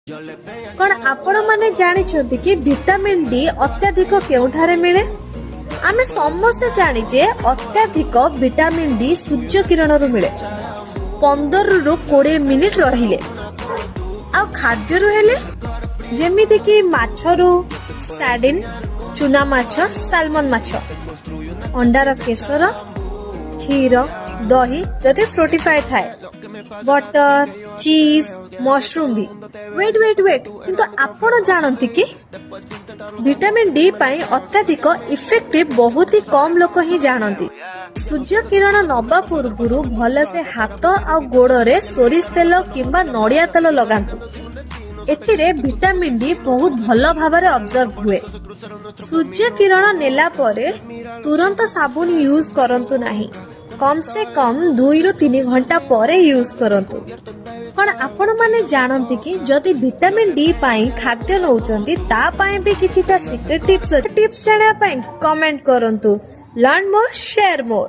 କ'ଣ ଆପଣମାନେ ଜାଣିଛନ୍ତି କି ଭିଟାମିନ୍ ଡି ଅତ୍ୟଧିକ କେଉଁଠାରେ ମିଳେ? ଆମେ ସମସ୍ତେ ଜାଣିଛେ, ଅତ୍ୟଧିକ ଭିଟାମିନ୍ ଡି ସୂର୍ଯ୍ୟ କିରଣରୁ ମିଳେ, 15ରୁ 20 ମିନିଟ୍ ରହିଲେ। ଆଉ ଖାଦ୍ୟରୁ ହେଲେ ଯେମିତିକି ମାଛରୁ ସାର୍ଡିନ୍, ଚୁନା ମାଛ, ସାଲମନ ମାଛ, ଅଣ୍ଡାର କେଶର, କ୍ଷୀର, ଦହି ଯଦି ଫୋର୍ଟିଫାଏଡ୍ ଥାଏ, ବଟର, ଚିଜ୍, ମସରୁମ ବି। ୱେଟ୍, ୱେଟ୍, ୱେଟ୍, କିନ୍ତୁ ଆପଣ ଜାଣନ୍ତି କି ଭିଟାମିନ୍ ଡି ପାଇଁ ଅତ୍ୟଧିକ ଇଫେକ୍ଟିଭ ବହୁତ ହି କମ ଲୋକ ହିଁ ଜାଣନ୍ତି। ସୂର୍ଯ୍ୟ କିରଣ ନବା ପୂର୍ବରୁ ଭଲସେ ହାତ ଆଉ ଗୋଡରେ ସୋରିଷ ତେଲ କିମ୍ବା ନଡିଆ ତେଲ ଲଗାନ୍ତୁ। ଏଥିରେ ଭିଟାମିନ୍ ଡି ବହୁତ ଭଲ ଭାବରେ ଆବଜର୍ବ ହୁଏ। ସୂର୍ଯ୍ୟ କିରଣ ନେଲା ପରେ ତୁରନ୍ତ ସାବୁନ ୟୁଜ କରନ୍ତୁ ନାହିଁ। କମ ସେ କମ 2ରୁ 3 ଘଣ୍ଟା ପରେ ୟୁଜ କରନ୍ତୁ। କ'ଣ ଆପଣମାନେ ଜାଣନ୍ତି କି ଯଦି ଭିଟାମିନ୍ ଡି ପାଇଁ ଖାଦ୍ୟ ନଉଛନ୍ତି, ତା ପାଇଁ ବି କିଛିଟା ସିକ୍ରେଟ ଟିପ୍ସ ଅଛି? ଟିପ୍ସ ଜାଣିବା ପାଇଁ କମେଣ୍ଟ କରନ୍ତୁ। Learn more, share more.